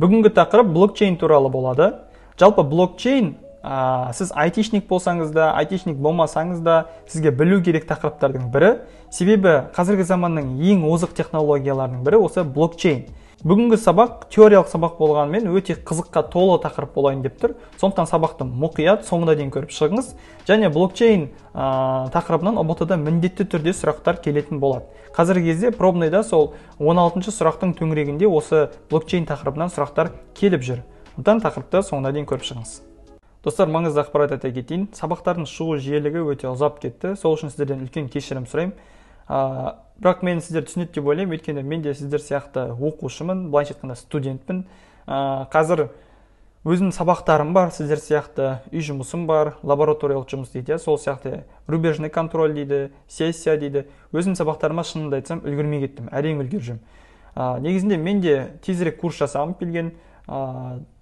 Бүгінгі тақырып блокчейн туралы болады. Жалпы блокчейн, сіз айтишник болсаңыз да, айтишник болмасаңыз да, сізге білу керек тақырыптардың бірі. Себебі қазіргі заманның ең озық технологияларының бірі осы блокчейн. Бүгінгі сабақ теориялық сабақ болғанымен өте қызыққа толы тақырып болайын деп тұр. Сондықтан сабақты мұқият соңына дейін көріп шығыңыз. Және блокчейн тақырыбынан ҰБТ-да міндетті түрде сұрақтар келетін болады. Қазіргі кезде пробныйда сол 16-шы сұрақтың төңірегінде осы блокчейн тақырыбынан сұрақтар келіп жүр. Сондықтан тақырыпты соңына дейін көріп шығыңыз. Достар, маңызды ақпарат айта кетейін. Сабақтардың шығу жиілігі өте ұзап кетті. Сол үшін сіздерден үлкен кешірім сұраймын. Бірақ мен сіздер түсінеді деп ойлаймын, өйткені мен де сіздер сияқты оқушымын, былайша айтқанда студентпін. Қазір өзімнің сабақтарым бар, сіздер сияқты үй жұмысым бар, лабораториялық жұмыс дейді, сол сияқты рубежный контроль дейді, сессия дейді. Өзімнің сабақтарыма шынымды айтсам үлгермей кеттім, әрең үлгеріп жүрмін. Негізінде мен де тезірек курс жасағым келген,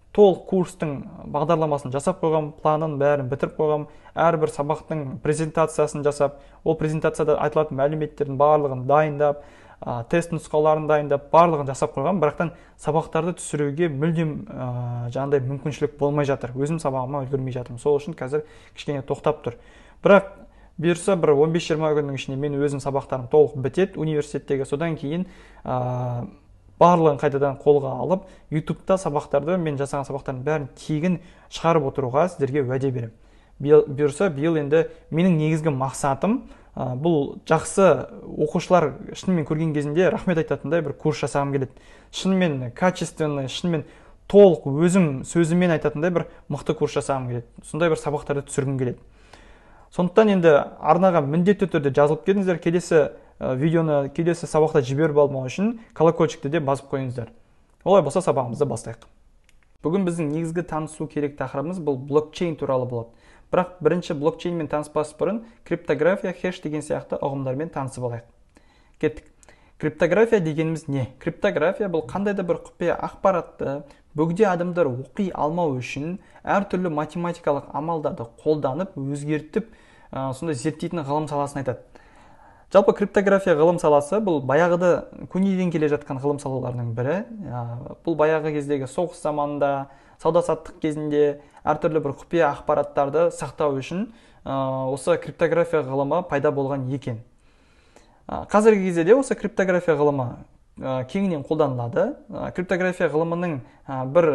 толық курстың бағдарламасын жасап қойғам, планын бәрін бітіріп қойғам, әрбір сабақтың презентациясын жасап, ол презентацияда айтылатын мәліметтердің барлығын дайындап, тест нұсқаларын дайындап, барлығын жасап қойғам, бірақтан сабақтарды түсіруге мүлдем жаңағыдай мүмкіншілік болмай жатыр. Өзім сабағыма үлгермей жатырмын. Сол үшін қазір кішкене тоқтап тұр. Бірақ бұйырса бір 15-20 күннің ішінде мен өзім сабақтарым толық бітеді университеттегі. Содан кейін барлығын қайтадан қолға алып, YouTube'та сабақтарды, мен жасаған сабақтардың бәрін тегін шығарып отыруға сіздерге уәде беремін. Бұйырса, биыл енді менің негізгі мақсатым, бұл жақсы оқушылар шынымен көрген кезінде рахмет айтатындай бір курс жасағым келеді. Шынымен качественный, шынымен толық өзім сөзіммен айтатындай бір мықты курс жасағым келеді. Сондай бір сабақтарды түсіргім келеді. Сондықтан енді арнаға міндетті түрде жазылып кетіңіздер. Келесі видеоны келесі сабақта жіберіп алмау үшін колокольчикті де басып қойыңыздар. Олай болса сабағымызды бастайық. Бүгін біздің негізгі танысу керек тақырыбымыз бұл блокчейн туралы болады. Бірақ бірінші блокчейнмен таныспас бұрын криптография, хеш деген сияқты ұғымдармен танысып алайық. Кеттік. Криптография дегеніміз не? Криптография бұл қандай да бір құпия ақпаратты бөгде адамдар оқи алмау үшін әртүрлі математикалық амалдарды қолданып, өзгертіп, сондай зерттейтін ғылым саласын айтады. Жалпы криптография ғылым саласы бұл баяғыда көнеден келе жатқан ғылым салаларының бірі. Бұл баяғы кездегі соғыс заманында, сауда-саттық кезінде әртүрлі бір құпия ақпараттарды сақтау үшін осы криптография ғылымы пайда болған екен. Қазіргі кезде де осы криптография ғылымы кеңінен қолданылады. Криптография ғылымының бір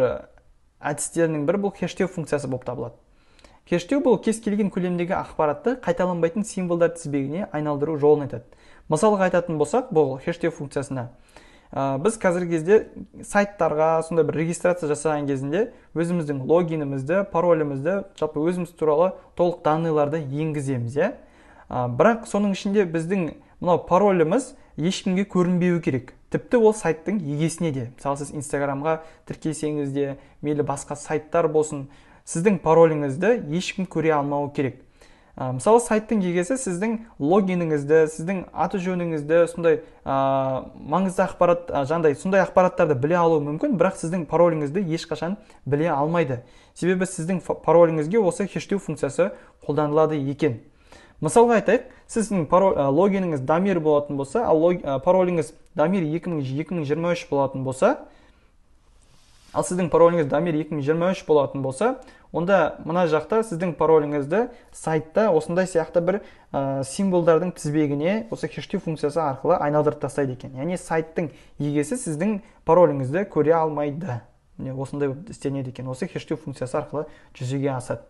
әдістерінің бірі бұл хештеу функциясы болып табылады. Хештеу бұл кез келген көлемдегі ақпаратты қайталанбайтын символдар тізбегіне айналдыру жолын айтады. Мысалға айтатын болсақ, бұл хештеу функциясына біз қазіргі кезде сайттарға сондай бір регистрация жасаған кезінде өзіміздің логинімізді, паролімізді, жалпы өзіміз туралы толық данныйларды енгіземіз, иә? Бірақ соның ішінде біздің мынау пароліміз ешкімге көрінбеуі керек. Тіпті ол сайттың егесіне де. Мысалы, сіз Инстаграмға тіркелсеңіз де, мейлі басқа сайттар болсын, сіздің пароліңізді ешкім көре алмауы керек. Мысалы, сайттың егесі сіздің логиніңізді, сіздің аты жөніңізді, сондай маңызды ақпарат, жаңағыдай сондай ақпараттарды біле алуы мүмкін, бірақ сіздің пароліңізді ешқашан біле алмайды. Себебі сіздің пароліңізге осы хештеу функциясы қолданылады екен. Мысалға айтайық, сіздің логиніңіз Дамир болатын болса, ал пароліңіз Дамир 2023 болатын болса, ал сіздің пароліңіз Дамир 2023 болатын болса, онда мына жақта сіздің пароліңізді сайтта осындай сияқты бір символдардың тізбегіне осы хештеу функциясы арқылы айналдырып тастайды екен. Яғни сайттың егесі сіздің пароліңізді көре алмайды. Міне осындай болып істелінеді екен. Осы хештеу функциясы арқылы жүзеге асады.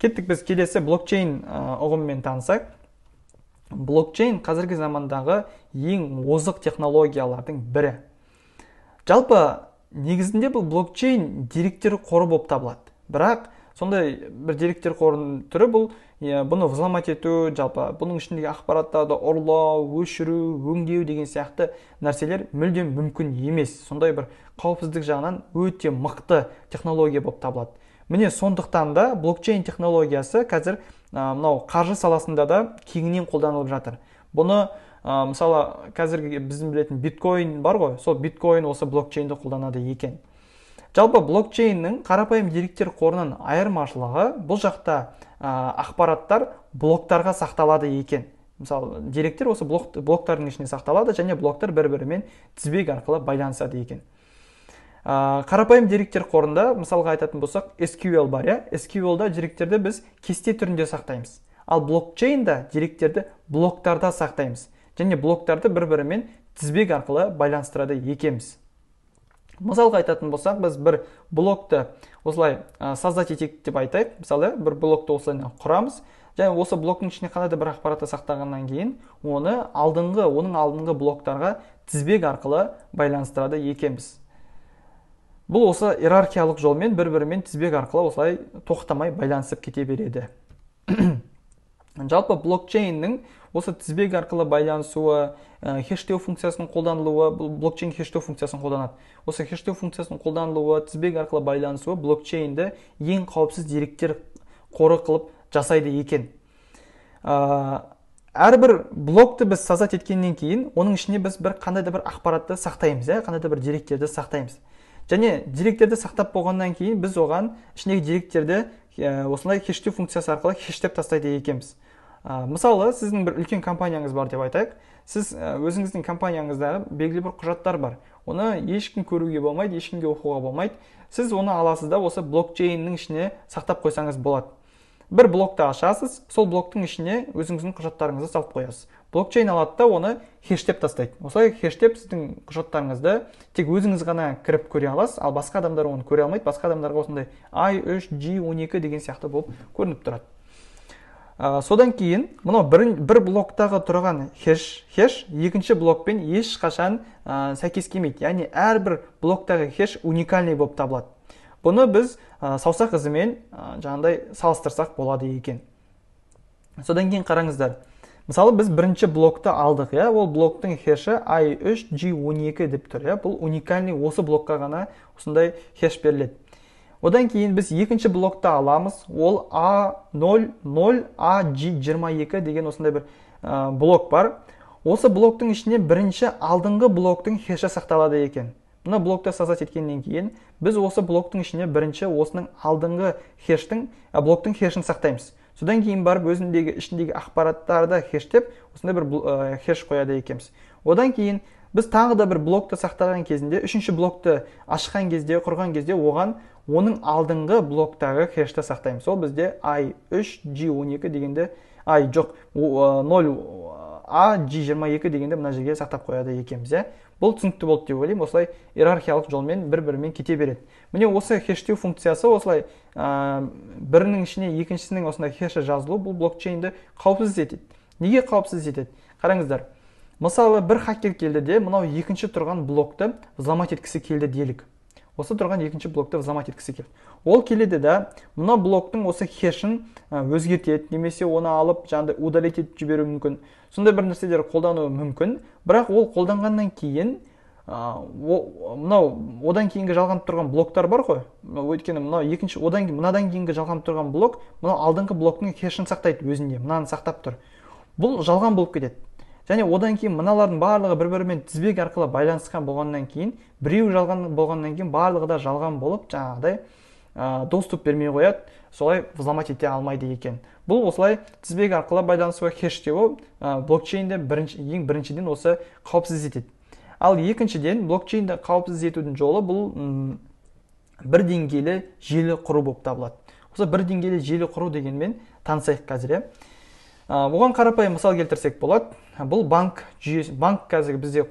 Кеттік, біз келесі блокчейн ұғымымен танысақ. Блокчейн қазіргі замандағы ең озық технологиялардың бірі. Жалпы негізінде бұл блокчейн деректер қоры болып табылады. Бірақ сондай бір деректер қорының түрі бұл, бұны взломать ету, жалпы бұның ішіндегі ақпараттарды ұрлау, өшіру, өңдеу деген сияқты нәрселер мүлдем мүмкін емес. Сондай бір қауіпсіздік жағынан өте мықты технология болып табылады. Міне сондықтан да блокчейн технологиясы қазір мынау қаржы саласында да кеңінен қолданылып жатыр. Бұны мысалы қазіргі біздің білетін биткоин бар ғой, сол биткоин осы блокчейнді қолданады екен. Жалпы блокчейннің қарапайым деректер қорынан айырмашылығы бұл жақта ақпараттар блоктарға сақталады екен. Мысалы, деректер осы блоктардың ішінде сақталады және блоктар бір-бірімен тізбек арқылы байланысады екен. Қарапайым деректер қорында, мысалға айтатын болсақ, SQL бар, иә? SQL-да деректерді біз кесте түрінде сақтаймыз. Ал блокчейнда деректерді блоктарда сақтаймыз. Және блоктарды бір-бірімен тізбек арқылы байланыстырады екенбіз. Мысалға айтатын болсақ, біз бір блокты осылай создать етейік деп айтайық. Мысалы, бір блокты осылай құрамыз. Және осы блоктың ішіне қандай да бір ақпаратты сақтағаннан кейін, оны оның алдыңғы блоктарға тізбек арқылы байланыстырады екенбіз. Бұл осы иерархиялық жолмен бір-бірімен тізбек арқылы осылай тоқтамай байланысып кете береді. Жалпы блокчейннің осы тізбек арқылы байланысуы, хештеу функциясының қолданылуы, бұл блокчейн хештеу функциясын қолданады. Осы хештеу функциясының қолданылуы, тізбек арқылы байланысуы блокчейнді ең қауіпсіз деректер қоры қылып жасайды екен. Әрбір блокты біз создать еткеннен кейін, оның ішіне біз бір қандай да бір ақпаратты сақтаймыз, қандай да бір деректерді сақтаймыз. Және деректерді сақтап болғаннан кейін біз оған ішіндегі деректерді осындай хештеу функциясы арқылы хештеп тастайды екенбіз. Мысалы, сіздің бір үлкен компанияңыз бар деп айтайық. Сіз өзіңіздің компанияңыздағы белгілі бір құжаттар бар. Оны ешкім көруге болмайды, ешкімге оқуға болмайды. Сіз оны аласыз да осы блокчейннің ішіне сақтап қойсаңыз болады. Бір блокты ашасыз, сол блоктың ішіне өзіңіздің құжаттарыңызды салып қоясыз. Блокчейн алады да оны хештеп тастайды. Осылай хештеп сіздің құжаттарыңызды тек өзіңіз ғана кіріп көре аласыз, ал басқа адамдар оны көре алмайды. Басқа адамдарға осындай I3 G12 деген сияқты болып көрініп тұрады. Содан кейін мынау бір блоктағы тұрған хеш екінші блокпен ешқашан сәйкес келмейді. Яғни әрбір блоктағы хеш уникальный болып табылады. Бұны біз саусақ ізімен жаңағыдай салыстырсақ болады екен. Содан кейін қараңыздар. Мысалы, біз бірінші блокты алдық, иә? Ол блоктың хеші I3 G12 деп тұр, иә? Бұл уникальный, осы блокқа ғана осындай хеш беріледі. Одан кейін біз екінші блокты аламыз. Ол A00 AG22 деген осындай бір блок бар. Осы блоктың ішіне бірінші алдыңғы блоктың хеші сақталады екен. Мына блокты создать еткеннен кейін біз осы блоктың ішіне бірінші осының алдыңғы хештің, блоктың хешін сақтаймыз. Содан кейін барып өзіндегі ішіндегі ақпараттарды хештеп, осындай бір хеш қояды екенбіз. Одан кейін біз тағы да бір блокты сақтаған кезінде, үшінші блокты ашқан кезде, құрған кезде оған оның алдыңғы блоктағы хешті сақтаймыз. Ол бізде I3 G12 дегенде, I жоқ, 0 A G22 дегенде мына жерге сақтап қояды екенбіз, иә. Бұл түсінікті болды деп ойлаймын. Осылай иерархиялық жолмен бір-бірімен кете береді. Міне осы хештеу функциясы осылай бірінің ішіне екіншісінің осындай хеші жазылу бұл блокчейнді қауіпсіз етеді. Неге қауіпсіз етеді? Қараңыздар. Мысалы, бір хакер келді де, мынау екінші тұрған блокты взломать еткісі келді делік. Осы тұрған екінші блокты взломать еткісі келді. Ол келеді да, мына блоктың осы хешін өзгертеді, немесе оны алып жаңағыдай удалить етіп жіберуі мүмкін. Сондай бір нәрселер қолдануы мүмкін. Бірақ ол қолданғаннан кейін мынау одан кейінгі жалғанып тұрған блоктар бар ғой. Өйткені мынау екінші одан мынадан кейінгі жалғанып тұрған блок, мынау алдыңғы блоктың хешін сақтайды өзінде, мынаны сақтап тұр. Бұл жалған болып кетеді. Және одан кейін мыналардың барлығы бір-бірімен тізбек арқылы байланысқан болғаннан кейін, біреу жалған болғаннан кейін барлығы да жалған болып жаңағыдай доступ бермей қояды, солай взломать ете алмайды екен. Бұл осылай тізбек арқылы байланысуы, хештеуі блокчейнде ең біріншіден осы қауіпсіз етеді. Ал екіншіден блокчейнді қауіпсіз етудің жолы бұл бір деңгейлі желі құру болып табылады. Осы бір деңгейлі желі құру дегенмен танысайық қазір. Оған қарапайым мысал келтірсек болады. Бұл банк жүйесі, банк қазір бізде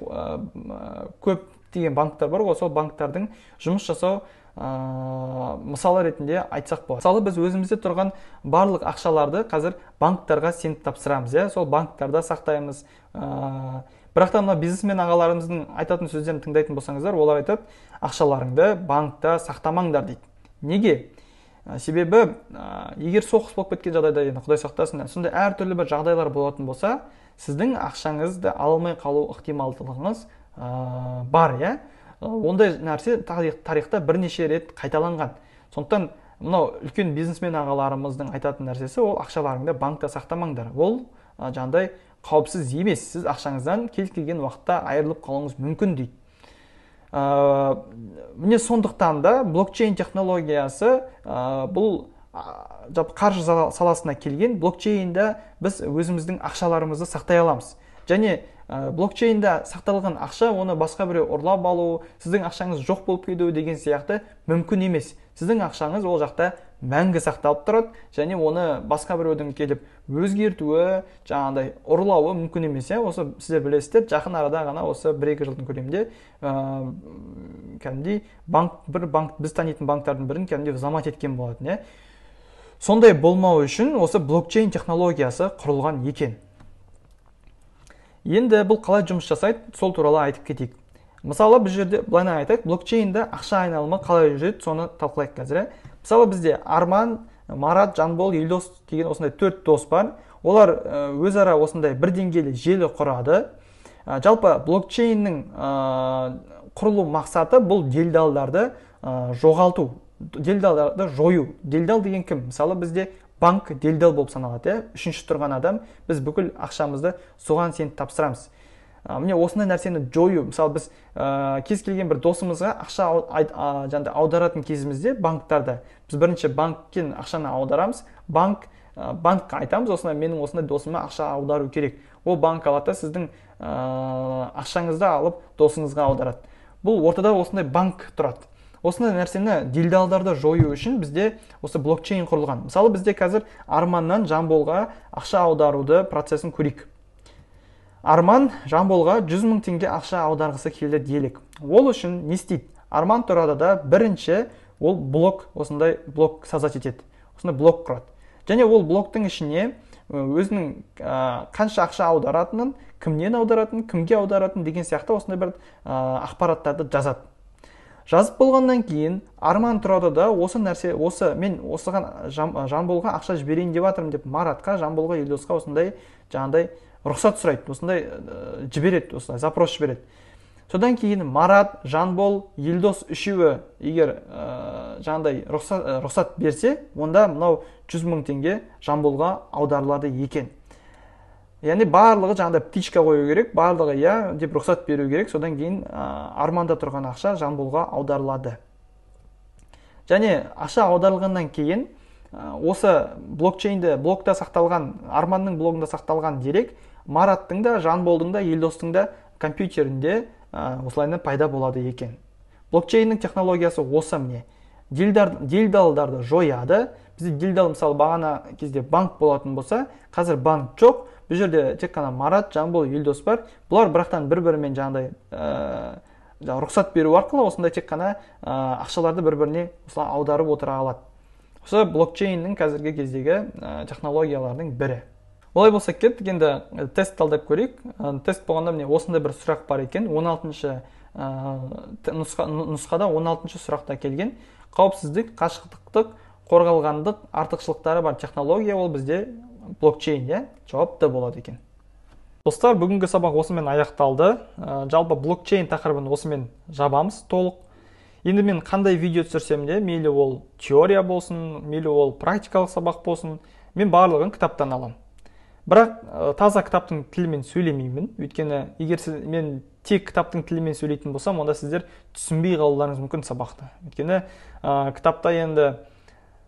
көптеген банктар бар ғой, сол банктардың жұмыс жасау мысалы ретінде айтсақ болады. Мысалы, біз өзімізде тұрған барлық ақшаларды қазір банктарға сеніп тапсырамыз, иә? Сол банктарда сақтаймыз. Бірақ та мына бизнесмен ағаларымыздың айтатын сөздерін тыңдайтын болсаңыздар, олар айтады, ақшаларыңды банкта сақтамаңдар дейді. Неге? Себебі егер соғыс болып кеткен жағдайда, енді Құдай сақтасын, сондай әртүрлі бір жағдайлар болатын болса, сіздің ақшаңызды ала алмай қалу ықтималдығыңыз бар, иә? Ондай нәрсе тарихта бірнеше рет қайталанған. Сондықтан мынау үлкен бизнесмен ағаларымыздың айтатын нәрсесі ол ақшаларыңды банкта сақтамаңдар. Ол жаңағыдай қауіпсіз емес. Сіз ақшаңыздан кез келген уақытта айырылып қалуыңыз мүмкін дейді. Міне сондықтан да блокчейн технологиясы бұл жалпы қаржы саласына келген блокчейнда біз өзіміздің ақшаларымызды сақтай аламыз. Және блокчейнда сақталған ақша, оны басқа біреу ұрлап алу, сіздің ақшаңыз жоқ болып кету деген сияқты мүмкін емес. Сіздің ақшаңыз ол жақта мәңгі сақталып тұрады, және оны басқа біреудің келіп өзгертуі, жаңағыдай ұрлауы мүмкін емес. Осы сіздер білесіздер, жақын арада ғана осы 1-2 жылдың көлемінде кәдімгідей банк, бір банк, біз танитын банктардың бірін кәдімгідей взломать еткен болатын. Сондай болмау үшін осы блокчейн технологиясы құрылған екен. Енді бұл қалай жұмыс жасайды, сол туралы айтып кетейік. Мысалы, бұл жерде былайынан айтайық, блокчейнде ақша айналымы қалай жүреді, соны талқылайық қазір. Мысалы, бізде Арман, Марат, Жанбол, Елдос деген осындай 4 дос бар. Олар өзара осындай бір деңгейлі желі құрады. Жалпы блокчейннің құрылу мақсаты бұл делдалдарды жоғалту, делдалдарды жою. Делдал деген кім? Мысалы, бізде банк делдал болып саналады. Үшінші тұрған адам, біз бүкіл ақшамызды соған сеніп тапсырамыз. Міне осындай нәрсені жою. Мысалы, біз кез келген бір досымызға ақша аударатын кезімізде банктарда біз бірінші банктен ақшаны аударамыз, банкқа айтамыз, осындай менің осындай досыма ақша аудару керек. Ол банк алады да сіздің ақшаңызды алып досыңызға аударады. Бұл ортада осындай банк тұрады. Осындай нәрсені делдалдарды жою үшін бізде осы блокчейн құрылған. Мысалы, бізде қазір Арманнан Жанболға ақша аударуды процесін көрейік. Арман Жанболға 100 000 теңге ақша аударғысы келді делік. Ол үшін не істейді? Арман тұрады да бірінші ол блок, осындай блок создать етеді. Осындай блок құрады. Және ол блоктың ішіне өзінің қанша ақша аударатынын, кімнен аударатынын, кімге аударатынын деген сияқты осындай бір ақпараттарды жазады. Жазып болғаннан кейін Арман тұрады да осы нәрсе, осы мен осыған Жанболға ақша жіберейін деп жатырмын деп Маратқа, Жанболға, Елдосқа осындай жаңағыдай рұқсат сұрайды, осындай жібереді, осындай запрос жібереді. Содан кейін Марат, Жанбол, Елдос үшеуі егер жаңағыдай рұқсат берсе, онда мынау 100 000 теңге Жанболға аударылады екен. Яғни барлығы жаңағыдай птичка қою керек, барлығы иә деп рұқсат беру керек. Содан кейін Арманда тұрған ақша Жанболға аударылады. Және ақша аударылғаннан кейін осы блокчейнде, блокта сақталған, Арманның блогында сақталған дерек Мараттың да, Жанболдың да, Елдостың да компьютерінде осылайынан пайда болады екен. Блокчейннің технологиясы осы міне. Делдалдарды жояды. Бізде делдал, мысалы, бағана кезде банк болатын болса, қазір банк жоқ. Бұл жерде тек қана Марат, Жанбол, Елдос бар. Бұлар бірақтан бір-бірімен жаңағыдай рұқсат беру арқылы осындай тек қана ақшаларды бір-біріне осылай аударып отыра алады. Осы блокчейннің қазіргі кездегі технологияларының бірі. Олай болса кеттік, енді тест талдап көрейік. Тест болғанда міне осындай бір сұрақ бар екен. 16-шы нұсқада 16-шы сұрақта келген. Қауіпсіздік, қашықтықтық, қорғалғандық артықшылықтары бар технология ол бізде блокчейн, иә? Жауап Д болады екен. Достар, бүгінгі сабақ осымен аяқталды. Жалпы блокчейн тақырыбын осымен жабамыз толық. Енді мен қандай видео түсірсем де, мейлі ол теория болсын, мейлі ол практикалық сабақ болсын, мен барлығын кітаптан аламын. Бірақ таза кітаптың тілімен сөйлемеймін. Өйткені егер мен тек кітаптың тілімен сөйлейтін болсам, онда сіздер түсінбей қалуларыңыз мүмкін сабақты. Өйткені кітапта енді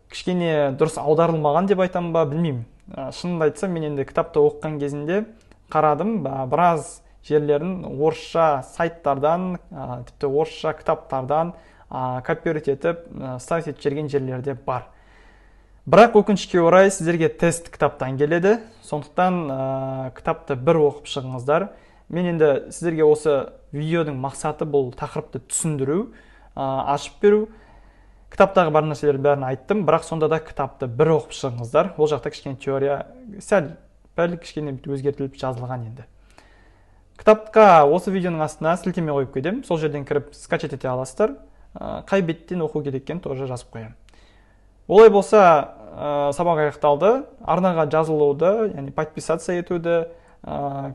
кішкене дұрыс аударылмаған деп айтам ба, білмеймін. Шынымды айтсам, мен енді кітапты оқыған кезінде қарадым, біраз жерлерін орысша сайттардан, тіпті орысша кітаптардан копировать етіп, ставить етіп жіберген жерлерде бар. Бірақ өкінішке орай сіздерге тест кітаптан келеді. Сондықтан кітапты бір оқып шығыңыздар. Мен енді сіздерге осы видеоның мақсаты бұл тақырыпты түсіндіру, ашып беру. Кітаптағы бар нәрселердің бәрін айттым, бірақ сонда да кітапты бір оқып шығыңыздар. Ол жақта кішкене теория сәл пәл кішкене өзгертіліп жазылған енді. Кітапқа осы видеоның астына сілтеме қойып кетемін. Сол жерден кіріп скачать ете аласыздар. Қай беттен оқу керек екенін тоже жазып қоямын. Олай болса, сабақ аяқталды. Арнаға жазылуды, яғни подписаться етуді,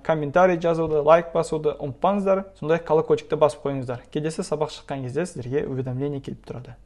комментарий жазуды, лайк басуды ұмытпаңыздар. Сондай колокольчикті басып қойыңыздар. Келесі сабақ шыққан кезде сіздерге уведомление келіп тұрады.